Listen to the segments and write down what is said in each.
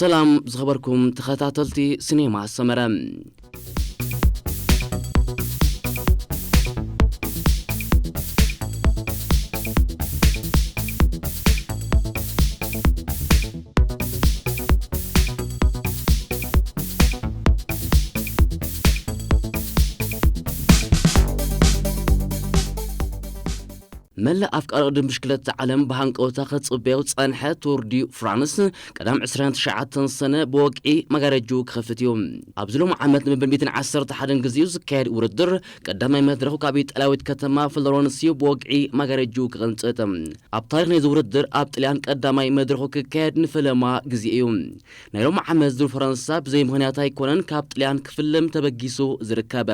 ሰላም ዝኸበርኩም ተኸታተልቲ ሲኔማ ሰመረ። መላእ ኣፍቃሪ ቅድድም ብሽክለታ ዓለም ብሃንቀውታ ክጽበዮ ዝጸንሐ ቱር ዲ ፍራንስ ቀዳም ዕስራን ትሽዓተን ሰነ ብወግዒ መጋረጅኡ ክኸፍት እዩ። ኣብዚ ሎሚ ዓመት ንመበል ሚእትን ዓሰርተ ሓደን ግዜኡ ዝካየድ ውድድር ቀዳማይ መድረኹ ካብ ኢጣልያዊት ከተማ ፍሎረንስ እዩ ብወግዒ መጋረጅኡ ክቕንጽጥ። ኣብ ታሪኽ ናይዚ ውድድር ኣብ ጥልያን ቀዳማይ መድረኹ ክካየድ ንፈለማ ግዜ እዩ። ናይ ሎሚ ዓመት ዙር ፈረንሳ ብዘይ ምኽንያት ኣይኮነን ካብ ጥልያን ክፍልም ተበጊሱ ዝርከብ።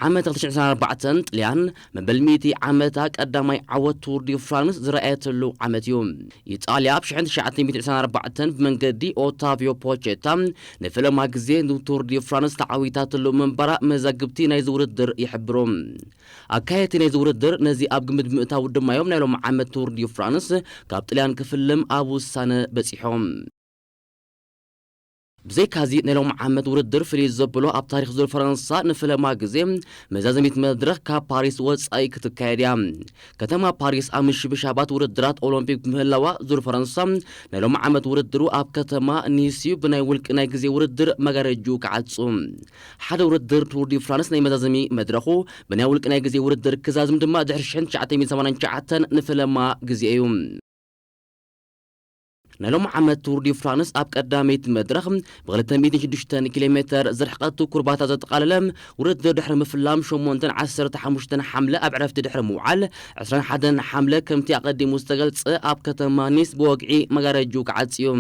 ዓመት ክልተ ሽሕን ዕስራን ኣርባዕተን ጥልያን መበል ሚእቲ ዓመታ ቀዳማይ ዓወት ቱር ዲ ፍራንስ ዝረኣየትሉ ዓመት እዩ። ኢጣልያ ኣብ ሽሕን ትሽዓተ ሚእትን ዕስራን ኣርባዕተን ብመንገዲ ኦታቪዮ ፖቼታ ንፈለማ ግዜ ንቱር ዲ ፍራንስ ተዓዊታትሉ ምንባራ መዛግብቲ ናይዚ ውድድር ይሕብሩ። ኣካየድቲ ናይዚ ውድድር ነዚ ኣብ ግምት ብምእታው ድማ እዮም ናይ ሎሚ ዓመት ቱር ዲ ፍራንስ ካብ ጥልያን ክፍልም ኣብ ውሳነ በጺሖም። ብዘይካዚ ናይ ሎሚ ዓመት ውድድር ፍልይ ዘብሎ ኣብ ታሪኽ ዙር ፈረንሳ ንፈለማ ግዜ መዛዘሚት መድረኽ ካብ ፓሪስ ወጻኢ ክትካየድ እያ። ከተማ ፓሪስ ኣብ ምሽብሻባት ውድድራት ኦሎምፒክ ብምህላዋ ዙር ፈረንሳ ናይ ሎሚ ዓመት ውድድሩ ኣብ ከተማ ኒስ እዩ ብናይ ውልቂ ናይ ግዜ ውድድር መጋረጅኡ ክዓጹ። ሓደ ውድድር ቱር ዲ ፍራንስ ናይ መዛዘሚ መድረኹ ብናይ ውልቂ ናይ ግዜ ውድድር ክዛዝም ድማ ድሕሪ ሽሕን ትሽዓተ ሚእትን ሰማንያን ትሽዓተን ንፈለማ ግዜ እዩ። ናይ ሎሚ ዓመት ቱር ዲ ፍራንስ ኣብ ቀዳመይቲ መድረኽ ብክልተ ሚእትን ሽዱሽተን ኪሎ ሜተር ዝርሕቀቱ ኩርባታት ዘጠቓለለ ውድድር ድሕሪ ምፍላም ሸሞንተን ዓሰርተ ሓሙሽተን ሓምለ ኣብ ዕረፍቲ ድሕሪ ምውዓል ዕስራን ሓደን ሓምለ ከምቲ ኣቐዲሙ ዝተገልጸ ኣብ ከተማ ኒስ ብወግዒ መጋረጅኡ ክዓጽ እዩ።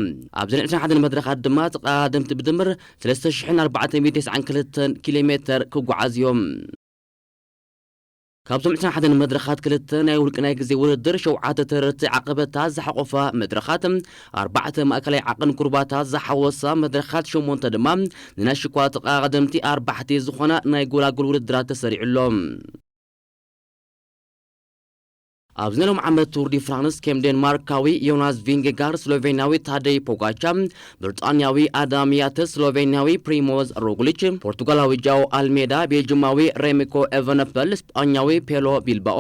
ኣብዚ ናይ ዕስራን ሓደን መድረኻት ድማ ተቐዳደምቲ ብድምር ሰለስተ ሽሕን ኣርባዕተ ሚእትን ተስዓን ክልተን ኪሎ ሜተር ክጓዓዝ እዮም። ካብዞም ዕስራን ሓደን መድረኻት ክልተ ናይ ውልቂ ናይ ግዜ ውድድር ሸውዓተ ተረርቲ ዓቐበታት ዝሓቖፋ መድረኻት፣ ኣርባዕተ ማእከላይ ዓቐን ኩርባታት ዝሓወሳ መድረኻት፣ ሸሞንተ ድማ ንናይ ሽኳ ተቐዳደምቲ ኣርባሕቲ ዝኾና ናይ ጎላጉል ውድድራት ተሰሪዑ ኣሎ። ኣብዚ ናይ ሎም ዓመት ቱር ዲ ፍራንስ ከም ዴንማርካዊ ዮናስ ቪንጌጋር፣ ስሎቬንያዊ ታደይ ፖጋቻ፣ ብሪጣንያዊ ኣዳም ያተ፣ ስሎቬንያዊ ፕሪሞዝ ሮግሊች፣ ፖርቱጋላዊ ጃኦ ኣልሜዳ፣ ቤልጅማዊ ሬሚኮ ኤቨነፐል፣ ስጳኛዊ ፔሎ ቢልባኦ፣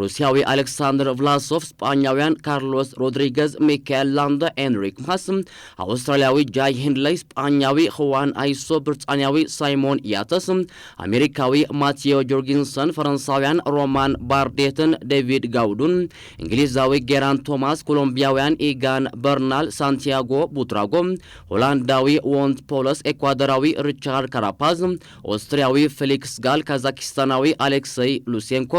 ሩስያዊ ኣሌክሳንደር ቭላሶቭ፣ ስጳኛውያን ካርሎስ ሮድሪገዝ፣ ሚካኤል ላንዳ፣ ኤንሪክ ማስ፣ ኣውስትራልያዊ ጃይ ሂንድለይ፣ ስጳኛዊ ኽዋን ኣይሶ፣ ብሪጣንያዊ ሳይሞን ያተስ፣ ኣሜሪካዊ ማቲዮ ጆርጊንሰን፣ ፈረንሳውያን ሮማን ባርዴትን ዴቪድ ጋውዱን፣ እንግሊዛዊ ጌራን ቶማስ፣ ኮሎምቢያውያን ኢጋን በርናል፣ ሳንቲያጎ ቡትራጎ፣ ሆላንዳዊ ዎንት ፖለስ፣ ኤኳዶራዊ ሪቻርድ ካራፓዝ፣ ኦስትሪያዊ ፌሊክስ ጋል፣ ካዛኪስታናዊ ኣሌክሰይ ሉሴንኮ፣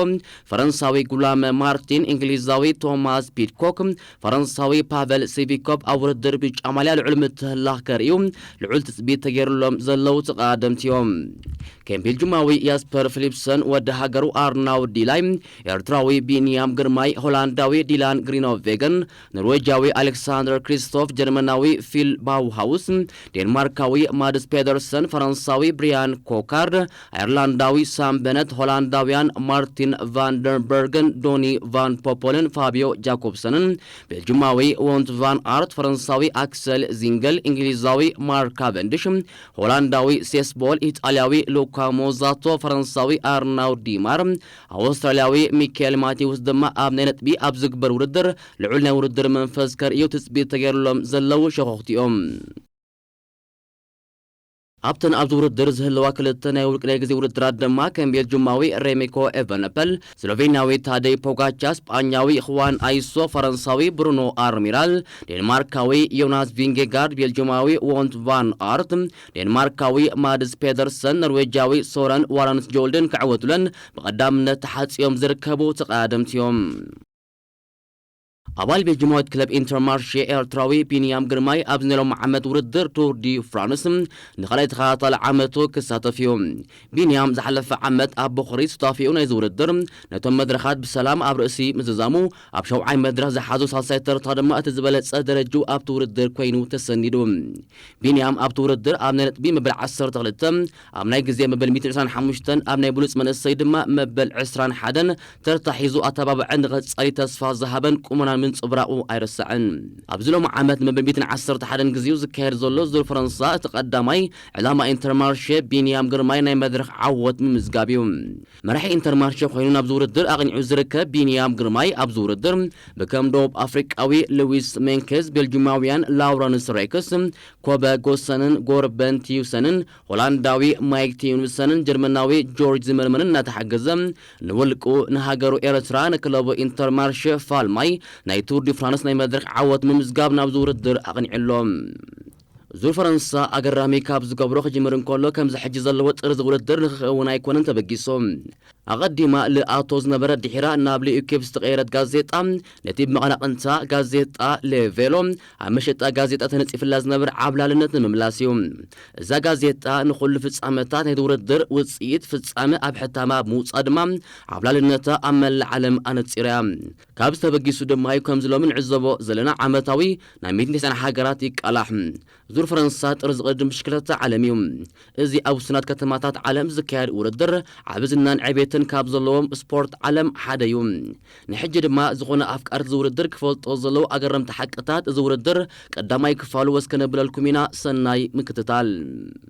ፈረንሳዊ ጉላመ ማርቲን፣ እንግሊዛዊ ቶማስ ፒድኮክ፣ ፈረንሳዊ ፓቨል ሲቪኮቭ ኣብ ውድድር ብጫ ማልያ ልዑል ምትህልላኽ ከርእዩ ልዑል ትጽቢት ተገይሩሎም ዘለዉ ተቐዳደምቲ እዮም። ከም ቤልጅማዊ ያስፐር ፊሊፕሰን፣ ወዲ ሃገሩ ኣርናውድ ዲላይ፣ ኤርትራዊ ቢንያም ግርማይ፣ ሆላንዳዊ ዲላን ግሪኖቬገን፣ ኖርዌጃዊ ኣሌክሳንደር ክሪስቶፍ፣ ጀርመናዊ ፊል ባውሃውስ፣ ዴንማርካዊ ማድስ ፔደርሰን፣ ፈረንሳዊ ብሪያን ኮካርድ፣ ኣየርላንዳዊ ሳም በነት፣ ሆላንዳውያን ማርቲን ቫንደርበርግን ዶኒ ቫን ፖፖልን ፋቢዮ ጃኮብሰንን፣ ቤልጅማዊ ዎንት ቫን ኣርት፣ ፈረንሳዊ ኣክሰል ዚንገል፣ እንግሊዛዊ ማርክ ካቨንድሽ፣ ሆላንዳዊ ሴስቦል፣ ኢጣልያዊ ሉካ ሞዛቶ፣ ፈረንሳዊ ኣርናውድ ዲማር፣ ኣውስትራልያዊ ሚካኤል ማቴዎስ ድማ ኣብ ናይ ነጥቢ ኣብ ዝግበር ውድድር ልዑል ናይ ውድድር መንፈስ ከርእዩ ትጽቢት ተገይሩሎም ዘለዉ ሸኾኽቲ እዮም። ኣብተን ኣብዚ ውድድር ዝህልዋ ክልተ ናይ ውልቂ ናይ ግዜ ውድድራት ድማ ከም ቤልጅማዊ ሬሚኮ ኤቨነፐል፣ ስሎቬንያዊ ታደይ ፖጋቻ፣ ስጳኛዊ ኽዋን ኣይሶ፣ ፈረንሳዊ ብሩኖ ኣርሚራል፣ ዴንማርካዊ ዮናስ ቪንጌጋርድ፣ ቤልጅማዊ ዎንት ቫን ኣርት፣ ዴንማርካዊ ማድስ ፔደርሰን፣ ኖርዌጃዊ ሶረን ዋራንስ ጆልድን ክዕወቱለን ብቐዳምነት ተሓጽዮም ዝርከቡ ተቐዳደምቲ እዮም። ኣባል ቤልጅማዊት ክለብ ኢንተርማርሼ ኤርትራዊ ቢንያም ግርማይ ኣብዚ ናይ ሎም ዓመት ውድድር ቱር ዲ ፍራንስ ንኻልኣይ ተኸታታሊ ዓመቱ ክሳተፍ እዩ። ቢንያም ዝሓለፈ ዓመት ኣብ ቦኽሪ ሱታፌኡ ናይዚ ውድድር ነቶም መድረኻት ብሰላም ኣብ ርእሲ ምዝዛሙ፣ ኣብ ሸውዓይ መድረኽ ዝሓዞ ሳልሳይ ተርታ ድማ እቲ ዝበለጸ ደረጅኡ ኣብቲ ውድድር ኮይኑ ተሰኒዱ። ቢንያም ኣብቲ ውድድር ኣብ ናይ ነጥቢ መበል ዓሰርተ ክልተ፣ ኣብ ናይ ግዜ መበል ሚእትን ዕስራን ሓሙሽተን፣ ኣብ ናይ ብሉጽ መንእሰይ ድማ መበል ዕስራን ሓደን ተርታ ሒዙ ኣተባባዕን ንቐጻሊ ተስፋ ዝሃበን ቁመና ምንጽብራቑ ኣይረሳዕን። ኣብዚ ሎሚ ዓመት ንመበል ሚእትን ዓሰርተ ሓደን ግዜኡ ዝካየድ ዘሎ ዙር ፈረንሳ፣ እቲ ቀዳማይ ዕላማ ኢንተርማርሼ ቢንያም ግርማይ ናይ መድረኽ ዓወት ምምዝጋብ እዩ። መራሒ ኢንተርማርሼ ኮይኑ ናብዚ ውድድር ኣቕኒዑ ዝርከብ ቢንያም ግርማይ፣ ኣብዚ ውድድር ብከም ደቡብ ኣፍሪቃዊ ሉዊስ ሜንኬዝ፣ ቤልጂማውያን ላውረንስ ሬክስ፣ ኮበ ጎሰንን ጎርበን ቲዩሰንን፣ ሆላንዳዊ ማይክ ቲዩንሰንን ጀርመናዊ ጆርጅ ዚመርመንን እናተሓገዘ፣ ንውልቁ፣ ንሃገሩ ኤርትራ፣ ንክለቡ ኢንተርማርሼ ፋልማይ ናይ ቱር ዲ ፍራንስ ናይ መድረኽ ዓወት ምምዝጋብ ናብዚ ውድድር ኣቕኒዑ ኣሎ። ዙር ፈረንሳ ኣገራሚ ካብ ዝገብሮ ክጅምር እንከሎ፣ ከምዚ ሕጂ ዘለዎ ጥርዚ ውድድር ንክኸውን ኣይኮነን ተበጊሱ። ኣቐዲማ ልኣቶ ዝነበረ ድሒራ ናብ ሊዩኬፕ ዝተቐየረት ጋዜጣ፣ ነቲ ብመቐናቕንታ ጋዜጣ ሌቬሎ ኣብ መሸጣ ጋዜጣ ተነጺፍላ ዝነበረ ዓብላልነት ንምምላስ እዩ። እዛ ጋዜጣ ንኹሉ ፍጻመታት ናይቲ ውድድር ውጽኢት ፍጻመ ኣብ ሕታማ ብምውጻእ ድማ ዓብላልነታ ኣብ መላእ ዓለም ኣነጺራ እያ። ካብዚ ተበጊሱ ድማ እዩ ከምዚ ሎሚ ንዕዘቦ ዘለና ዓመታዊ ናይ ሚእትን ተስዓን ሃገራት ይቃላሕ። ዙር ፈረንሳ ጥሪ ዝቕድም ብሽክለታ ዓለም እዩ። እዚ ኣብ ውሱናት ከተማታት ዓለም ዝካየድ ውድድር ዓቢ ዝናን ዕቤትን ካብ ዘለዎም ስፖርት ዓለም ሓደ እዩ። ንሕጂ ድማ ዝኾነ ኣፍቃርቲ እዚ ውድድር ክፈልጦ ዘለዉ ኣገረምቲ ሓቅታት፣ እዚ ውድድር ቀዳማይ ክፋሉ ወስ ከነብለልኩም ኢና። ሰናይ ምክትታል።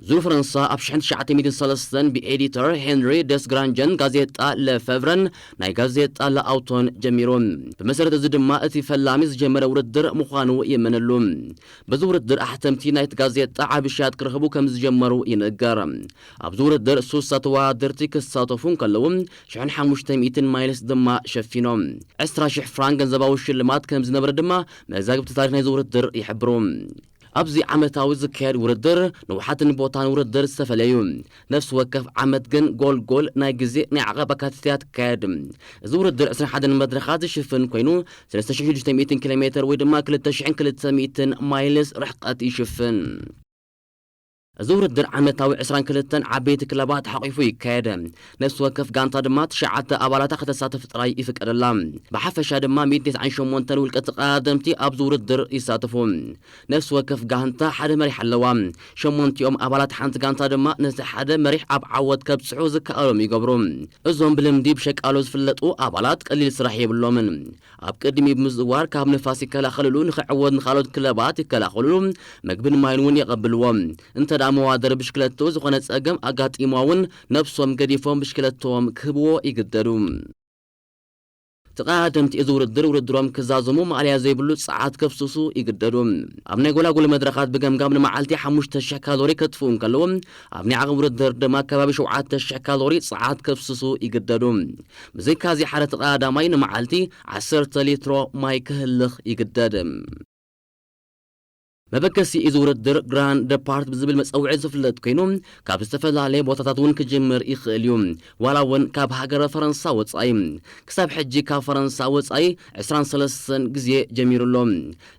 ዙር ፈረንሳ ኣብ ሽሕን ትሽዓተ ሚእትን ሰለስተን ብኤዲተር ሄንሪ ደስግራንጀን ጋዜጣ ለፈቭረን ናይ ጋዜጣ ለኣውቶን ጀሚሩ። ብመሰረት እዚ ድማ እቲ ፈላሚ ዝጀመረ ውድድር ምዃኑ ይእመነሉ። በዚ ውድድር ኣሕተምቲ ናይቲ ጋዜጣ ዓቢ ሽያጥ ክረኽቡ ከም ዝጀመሩ ይንገር። ኣብዚ ውድድር ሱሳ ተወዳደርቲ ክሳተፉ እንከለዉ፣ ሽሕን ሓሙሽተ ሚእትን ማይልስ ድማ ሸፊኖም። ዕስራ ሽሕ ፍራንክ ገንዘባዊ ሽልማት ከም ዝነበረ ድማ መዛግብቲ ታሪኽ ናይዚ ውድድር ይሕብሩ። ኣብዚ ዓመታዊ ዝካየድ ውድድር ንውሓትን ቦታን ውድድር ዝተፈለዩ። ነፍሲ ወከፍ ዓመት ግን ጎልጎል ናይ ግዜ ናይ ዓቐብ ኣካትትያ ትካየድ። እዚ ውድድር ዕስራን ሓደን መድረኻት ዝሽፍን ኮይኑ፣ ሰለስተ ሽሕን ሽዱሽተ ሚእትን ኪሎ ሜትር ወይ ድማ ክልተ ሽሕን ክልተ ሚእትን ማይልስ ርሕቀት ይሽፍን። እዚ ውድድር ዓመታዊ ዕስራን ክልተን ዓበይቲ ክለባት ሓቂፉ ይካየድ። ነፍሲ ወከፍ ጋንታ ድማ ትሽዓተ ኣባላታ ከተሳትፍ ጥራይ ይፍቀደላ። ብሓፈሻ ድማ ሚእትን ተስዓን ሸሞንተን ውልቀ ተቐዳደምቲ ኣብዚ ውድድር ይሳተፉ። ነፍሲ ወከፍ ጋንታ ሓደ መሪሕ ኣለዋ። ሸሞንቲኦም ኣባላት ሓንቲ ጋንታ ድማ ነቲ ሓደ መሪሕ ኣብ ዓወት ከብጽሑ ዝከኣሎም ይገብሩ። እዞም ብልምዲ ብሸቃሎ ዝፍለጡ ኣባላት ቀሊል ስራሕ የብሎምን። ኣብ ቅድሚት ብምዝዋር ካብ ንፋስ ይከላኸልሉ፣ ንኽዕወት ንኻልኦት ክለባት ይከላኸልሉ፣ መግብን ማይን እውን የቐብልዎ። እንተ ደኣ መዋደር ብሽክለትኡ ዝኾነ ጸገም ኣጋጢምዋ እውን ነብሶም ገዲፎም ብሽክለትኦም ክህብዎ ይግደዱ። ተቐዳደምቲ እዚ ውድድር ውድድሮም ክዛዘሙ ማእለያ ዘይብሉ ጸዓት ከፍስሱ ይግደዱ። ኣብ ናይ ጎላጉል መድረኻት ብገምጋም ንመዓልቲ ሓሙሽተ ሽሕ ካሎሪ ከጥፍኡ እንከለዉ፣ ኣብ ናይ ዓቐብ ውድድር ድማ ከባቢ ሸውዓተ ሽሕ ካሎሪ ጸዓት ከፍስሱ ይግደዱ። ብዘይካዚ ሓደ ተቐዳዳማይ ንመዓልቲ ዓሰርተ ሊትሮ ማይ ክህልኽ ይግደድ። መበገሲ እዚ ውድድር ግራንድ ደፓርት ብዝብል መጸውዒ ዝፍለጥ ኮይኑ፣ ካብ ዝተፈላለየ ቦታታት እውን ክጅምር ይኽእል እዩ። ዋላ እውን ካብ ሃገረ ፈረንሳ ወጻኢ። ክሳብ ሕጂ ካብ ፈረንሳ ወጻኢ ዕስራን ሰለስተን ግዜ ጀሚሩ ኣሎ።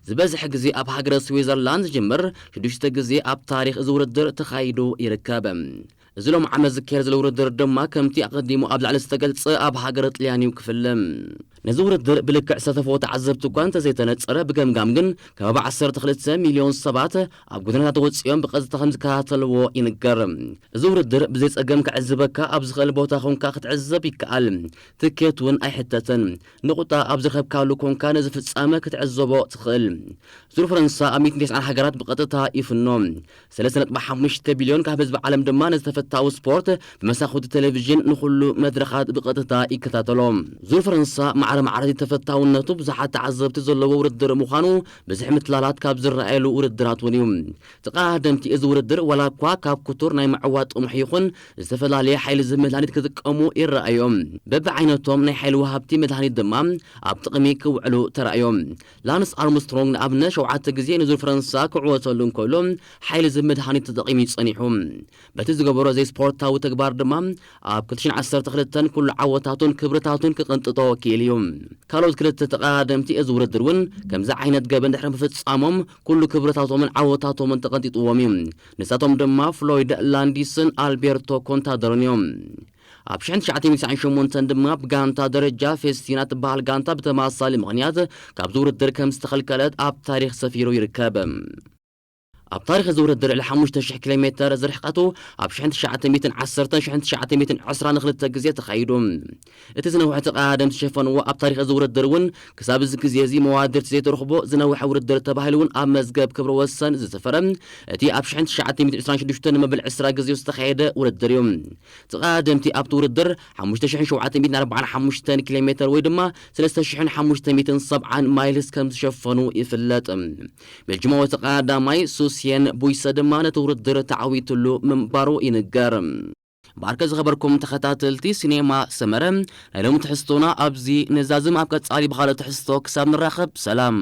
ዝበዝሕ ግዜ ኣብ ሃገረ ስዊዘርላንድ ዝጅምር፣ ሽዱሽተ ግዜ ኣብ ታሪኽ እዚ ውድድር ተኻይዱ ይርከብ። እዚ ሎም ዓመት ዝካየድ ዘሎ ውድድር ድማ ከምቲ ኣቐዲሙ ኣብ ላዕሊ ዝተገልጸ ኣብ ሃገረ ጥልያን እዩ ክፍለ። ነዚ ውድድር ብልክዕ ዝሳተፍዎ ተዓዘብቲ እኳ እንተዘይተነጸረ፣ ብገምጋም ግን ከባቢ ዓሰርተ ክልተ ሚልዮን ሰባት ኣብ ጎደናታት ወጺኦም ብቐጥታ ከም ዝከታተልዎ ይንገር። እዚ ውድድር ብዘይ ጸገም ክዕዝበካ ኣብ ዝኽእል ቦታ ኮንካ ክትዕዘብ ይከኣል። ትኬት እውን ኣይሕተትን። ንቑጣ ኣብ ዝረኸብካሉ ኮንካ ነዚ ፍጻመ ክትዕዘቦ ትኽእል። ዙር ፈረንሳ ኣብ ሚእትን ተስዓን ሃገራት ብቐጥታ ይፍኖ። ሰለስተ ነጥቢ ሓሙሽተ ቢልዮን ካብ ህዝቢ ዓለም ድማ ነዚ ተፈታዊ ስፖርት ብመሳኹቲ ቴሌቪዥን ንኹሉ መድረኻት ብቐጥታ ይከታተሎ። ዙር ፈረንሳ ማዕረ ማዕረ ተፈታውነቱ ብዙሓት ተዓዘብቲ ዘለዎ ውድድር ምዃኑ ብዙሕ ምትላላት ካብ ዝረኣየሉ ውድድራት እውን እዩ። ተቐዳደምቲ እዚ ውድድር ዋላ እኳ ካብ ክቱር ናይ ምዕዋት ጥሙሕ ይኹን ዝተፈላለየ ሓይሊ ዝህብ መድሃኒት ክጥቀሙ ይረኣዮም። በብዓይነቶም ናይ ሓይሊ ወሃብቲ መድሃኒት ድማ ኣብ ጥቕሚ ክውዕሉ ተራእዮም። ላንስ ኣርምስትሮንግ ንኣብነት ሸውዓተ ግዜ ንዙር ፈረንሳ ክዕወተሉ እንከሎ ሓይሊ ዝህብ መድሃኒት ተጠቒሙ እዩ ጸኒሑ። በቲ ዝገበሮ ዘይስፖርታዊ ተግባር ድማ ኣብ ክልተ ሽሕን ዓሰርተ ክልተን ኩሉ ዓወታቱን ክብርታቱን ክቕንጥጦ ክኢሉ እዩ። ካልኦት ክልተ ተቐዳደምቲ እዚ ውድድር እውን ከምዚ ዓይነት ገበን ድሕሪ ምፍጻሞም ኩሉ ክብርታቶምን ዓወታቶምን ተቐንጢጥዎም እዩ። ንሳቶም ድማ ፍሎይድ ላንዲስን ኣልቤርቶ ኮንታደሮን እዮም። ኣብ ሽሕን ትሽዓተ ሚእትን ትስዓን ሸሞንተን ድማ ብጋንታ ደረጃ ፌስቲና ትበሃል ጋንታ ብተመሳሳሊ ምኽንያት ካብዚ ውድድር ከም ዝተኸልከለት ኣብ ታሪኽ ሰፊሩ ይርከብ። ኣብ ታሪኽ እዚ ውድድር ልዕሊ ሓሙሽተ ሽሕ ኪሎ ሜተር ዝርሕቀቱ ኣብ ሽሕን ትሽዓተ ሚእትን ዓሰርተን ሽሕን ትሽዓተ ሚእትን ዕስራን ንኽልተ ግዜ ተኻይዱ። እቲ ዝነውሐ ተቐዳደምቲ ዝሸፈንዎ ኣብ ታሪኽ እዚ ውድድር እውን ክሳብ እዚ ግዜ እዚ መዋድርቲ ዘይተረኽቦ ዝነውሐ ውድድር ተባሂሉ እውን ኣብ መዝገብ ክብረ ወሰን ዝሰፈረ እቲ ኣብ ሽሕን ትሽዓተ ሚእትን ዕስራን ሽዱሽተን ንመበል ዕስራ ግዜ ዝተኻየደ ውድድር እዩ። ተቐዳደምቲ ኣብቲ ውድድር ሓሙሽተ ሽሕን ሸውዓተ ሚእትን ኣርባዓን ሓሙሽተን ኪሎ ሜተር ወይ ድማ ሰለስተ ሽሕን ሓሙሽተ ሚእትን ሰብዓን ማይልስ ከም ዝሸፈኑ ይፍለጥ። ቤልጅማዊ ተቐዳዳማይ ሱስየን ቡይሰ ድማ ነቲ ውድድር ተዓዊትሉ ምንባሩ ይንገር። ባርከ ዝኸበርኩም ተኸታተልቲ ሲኔማ ሰመረ፣ ናይ ሎሚ ትሕዝቶና ኣብዚ ነዛዝም። ኣብ ቀጻሊ ብኻልእ ትሕዝቶ ክሳብ ንራኸብ ሰላም።